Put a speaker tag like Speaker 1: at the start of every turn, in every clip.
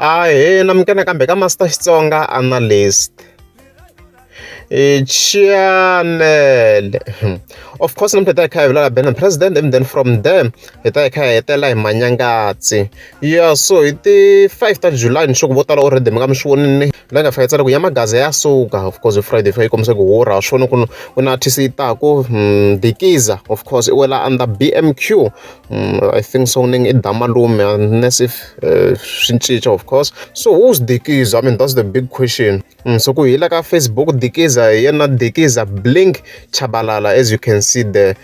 Speaker 1: Ahee na amukela nakambe ka Master Xitsonga Analyst channel. Of course namuntlha hi ta hi kha hi vulavula Ben President and then from there hi ta hi kha hi hetelela hi Manyangatsi. Ya so hi ti 5 ta July ni sure ku vo tala already mi nga mi swi vonile la nga fika yi tsala ku ya magaza ya suka of course hi Friday yi kombisa ku hurha swona ku ku na artist yi taku Dikiza of course i wela under B_M_Q. I think song name i Damalume unless if swi cinca of course. So who's Dikiza? I mean that's the big question. So ku hila ka Facebook Dikiza hi yena Dikiza Blink Chabalala as you can see there.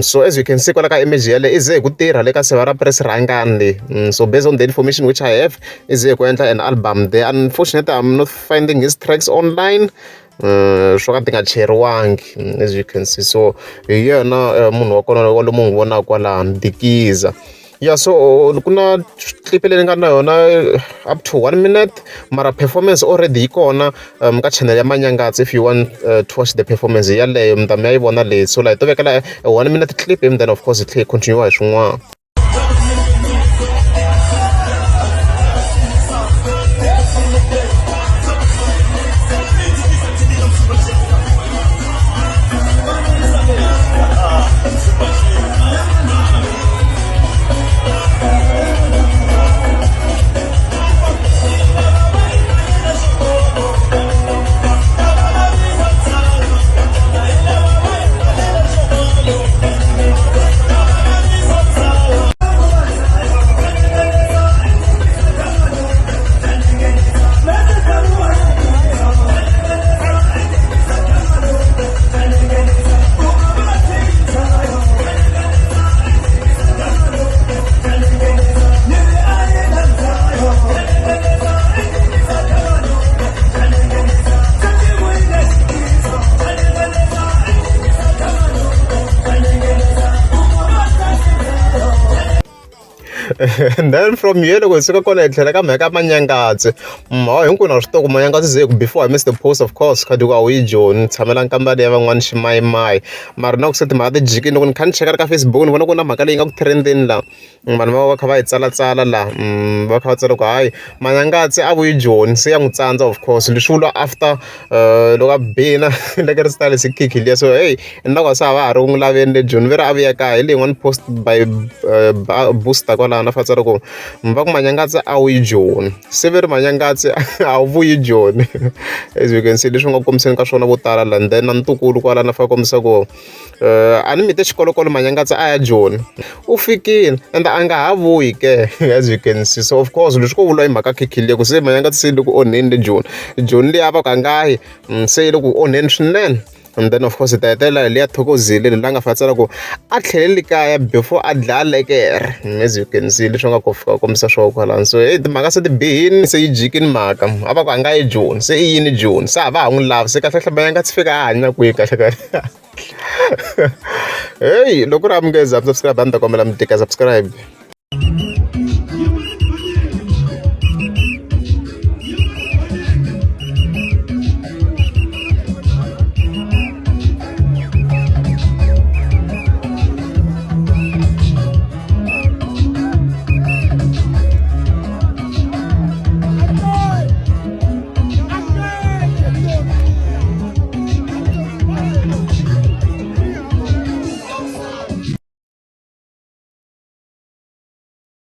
Speaker 1: So as you can see kwala ka image yaleyo i ze hi ku tirha le ka seva ra Press Rhangani leyi. So based on the information which I have i ze hi ku endla an album there. Unfortunately I'm not finding his tracks online. Swo ka ti nga cheriwangi as you can see so hi yena munhu wa kona wa lomu n'wi vonaka kwalano Dikiza ya so ku na clip leyi ni nga na yona up to 1 minute mara performance already yi kona ka channel ya Manyangatsi if you want to watch the performance yaleyo mi ta mi ya yi vona leyi so la hi to vekela 1 minute clip and then of course hi tlhela hi continue hi swin'wana. And then from here loko hi suka kona hi tlhela ka mhaka ya Manyangatsi. Hawa hinkwenu ha swi tiva ku Manyangatsi ze ku before I miss the post of course khadi ku a wu yi joni ni tshamela nkambani ya van'wani ximayimayi mara na ku se timhaka ti jikile loko ni kha ni cheka ka Facebook ni vona ku na mhaka leyi nga ku trend-eni la. Vanhu va va va kha va yi tsalatsala la va kha va tsala ku hayi Manyangatsi a vuyi Joni se ya n'wi tsandza of course leswi vula after loko a bina le style se khikhi liya so heyi ingaku a se a va ha ri n'wi laveni le Joni ve ri a vuya kaya hi leyi yin'wani post by Booster kwalano a fa tsala ku va ku Manyangatsi a wuyi Joni se ve ri Manyangatsi a wu vuyi Joni as you can see leswi nga kombiseni ka swona vo tala la and then na ntukulu kwalano a fa kombisa ku a ni mite xikolokolo Manyangatsi a ya Joni u fikile ende a nga ha vuyi ke as you can see so of course leswi ko vuriwa hi mhaka khikhi liya ku se Manyangatsi se yi le ku onheni le Joni Joni liya va ku a nga yi se yi le ku onheni swinene and then of course hi ta hetelela hi liya Thokozile la nga fa tsala ku a tlheleli kaya before a dlaya lekere as you can see leswi nga ko fika kombisa swona kwalano so heyi timhaka se ti bihini se yi jikini mhaka a va ku a nga yi Joni se i yini Joni se a va ha n'wi lavi se kahlekahle Manyangatsi fika a hanya kwihi kahlekahle heyi loko ri amukeza subscribe a ni ta kombela mi tika subscribe.